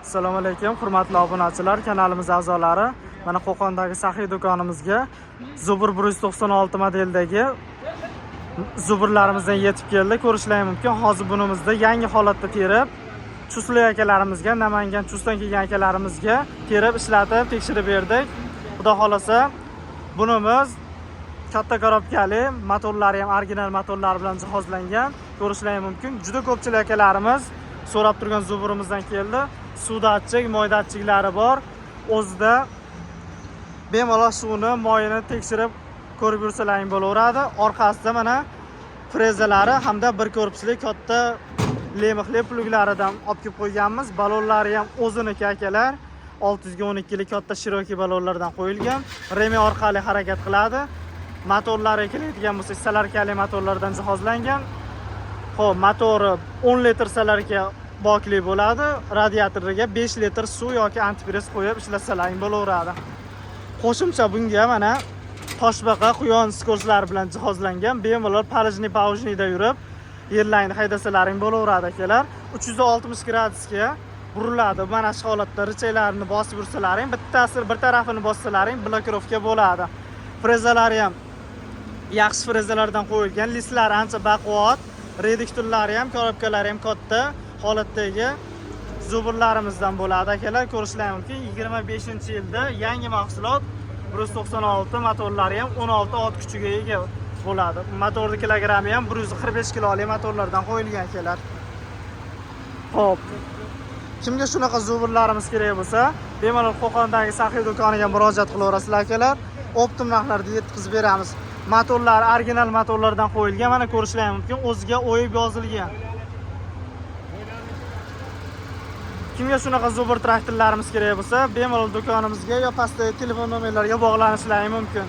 Assalomu alaykum, hurmatli obunachilar, kanalimiz a'zolari. Mana Qo'qondagi Saxiy do'konimizga Zubr 196 modeldagi zubrlarimizdan yetib keldi. Ko'rishlaring mumkin. Hozir bunimizda yangi holatda terib, Chustli akalarimizga, Namangan Chustdan kelgan akalarimizga terib, ishlatib, tekshirib berdik. Xudo xolasa, bunimiz katta korobkali, motorlari ham original motorlar bilan jihozlangan. Ko'rishlaring mumkin. Juda ko'pchilik akalarimiz so'rab turgan zuburimizdan keldi. Suv datchik, moy datchiklari bor. O'zida bemalol suvni, moyini tekshirib ko'rib yursalaring bo'laveradi. Orqasida mana frezalari hamda bir korpusli katta lemixli pluglaridan olib kelib qo'yganmiz. Balonlari ham o'ziniki, akalar. 612 lik katta широкий balonlardan qo'yilgan. Remi orqali harakat qiladi. Motorlari keladigan bo'lsak, solarkali motorlardan jihozlangan. Xo'p, motori 10 litr solarka bokli bo'ladi. Radiatoriga 5 litr suv yoki antifriz qo'yib ishlatsalaring bo'laveradi. Qo'shimcha bunga mana toshbaqa, quyon скорость lari bilan jihozlangan. Bemalol полыжный паужный da yurib, yerlarni haydasalaring bo'laveradi, akalar. 360 gradusga buriladi. Mana shu holatda рычаг larini bosib yursalaring, bittasi bir tarafini bossalaring, блокировка bo'ladi. Frezalari ham yaxshi frezalardan qo'yilgan. Listlari ancha baquvvat, reduktorlari ham, korobkalari ham katta holatdagi zuburlarimizdan bo'ladi, akalar. Ko'rishlari mumkin. 25-yilda yangi mahsulot, 196 motorlari ham 16 ot kuchiga ega bo'ladi. Motorni kilogrammi ham 145 kiloli motorlardan qo'yilgan, akalar. Xo'p. Kimga shunaqa zuburlarimiz kerak bo'lsa, bemalol Qo'qondagi Saxiy do'koniga murojaat qilaverasizlar, akalar. Оптом narxlarda yetkazib beramiz. Motorlar original motorlardan qo'yilgan, mana ko'rishlari mumkin, o'ziga o'yib yozilgan. Kimga shunaqa zubr traktorlarimiz kerak bo'lsa, bemalol do'konimizga yo pastdagi telefon nomerlariga bog'lanishlari mumkin.